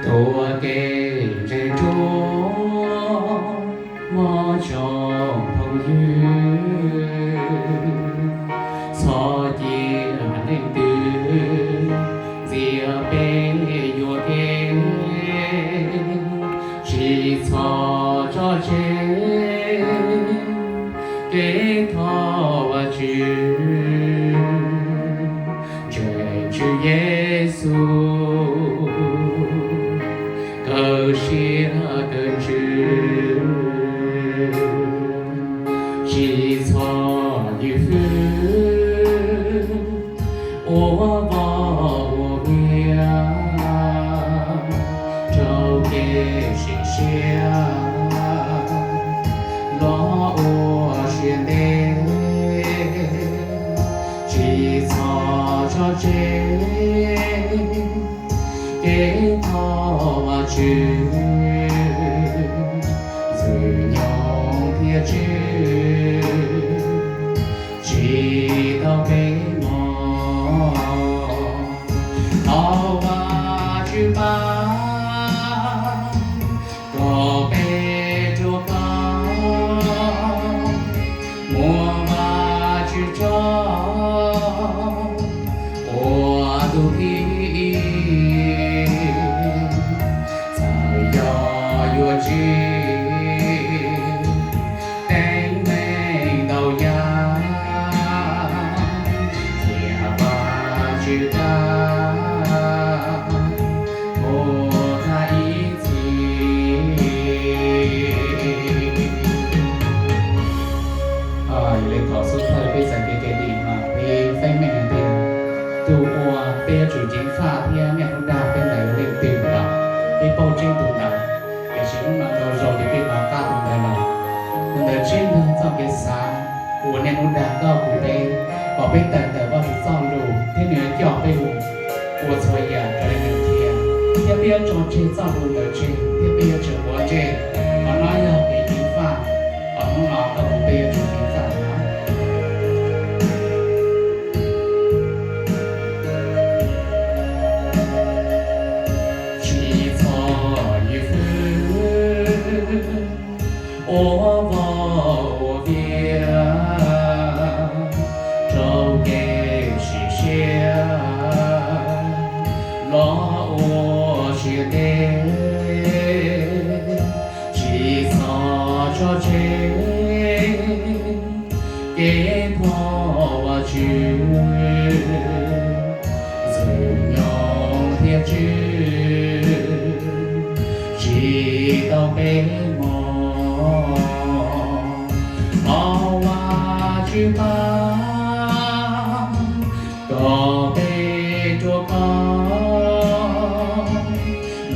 Tuav kev ntseeg rua mog tsoom phooj ywg, txhob cia leej twg ntxias peb yuam kev, tsis txhob tso tseg kev thov Vajtswv, ntseeg Tswv Yexus kawg siab kawg ntsws, tsis txhob ywj fwb ua voj ua vias rau kev sim siab los ua siab ntev, tsis txhob tso tseg kev thov Vajtswv, ntxwg nyoog thiab tswj tsis tau peb mog. Thov Vajtswv pab kom peb ruaj khov, muaj Vajtswv tso ua tus thib ib. Txawm yog yuav tsis teeb meem ntau yam, cia Vajtswv kab mus thaj ib txhis. Yog li thaum xub thawj peb txais kev cai dim no peb feeb meej hais tias tus uas peb yuav tsum ceev faj thiab niaj hnub dag peb ntawd yog leej twg los peb paub tseeb tus ntawd, tiam sis hnub no tau zoo ces peb hnov qab tus ntawd los. Tus ntawd tseeb yog txoj kev xav uas niaj hnub dag koj kuv peb, kom peb tawm ntawm Vajtswv txoj lus thiab nws yuav coj peb mus ua txhua yam raws li nws qhia, thiab peb yuav tso tseg txoj lus ntawd tseg thiab peb yuav tsum quav ntsej. Qhov no yog kev ceev faj, qhov hnub no koj kuv peb yuav tsum ceev faj no. Tsis txhob ywj fwb ua voj ua vias rau kev sim siab los ua siab ntev, tsis txhob tso tseg kev thov Vajtswv, ntxwg nyoog thiab tswj tsis tau peb mog. Thov Vajtswv pab kom peb ruaj khov,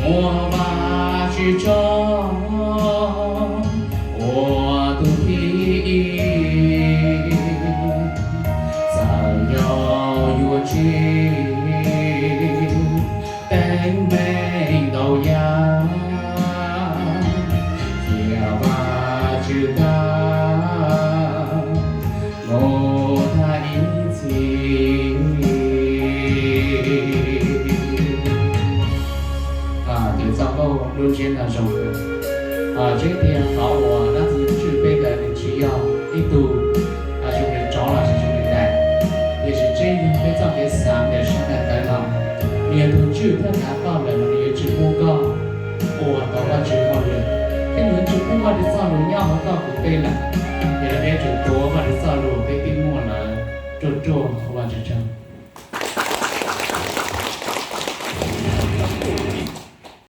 muaj Vajtswv tso ua tus thib ib. Txawm yog yuav tsis teeb meem ntau yam, cia Vajtswv kab mus thaj ib txhis. Tus txoj nkauj lub ntsiab no zoo kawg. Tseeb tiag qhov uas dab tsi tswj peb ntawd nws tsis yog ib tug zoo li tsov los sis zoo li dais, tiam sis tseeb yog peb txoj kev xav ntawm sab ntawm ntawd no, nws yog tus tswj thiab kav koj lawm mas nws yuav tsis pub koj ua tau Vajtswv hauj lwm, thiab nws yuav tsis pub Vajtswv txoj lus nyob hauv koj kuv peb lawm. Yog li peb yuav tsum tuav Vajtswv txoj lus peb twb muaj lawm ruaj ruaj ua Vajtswv tsaug.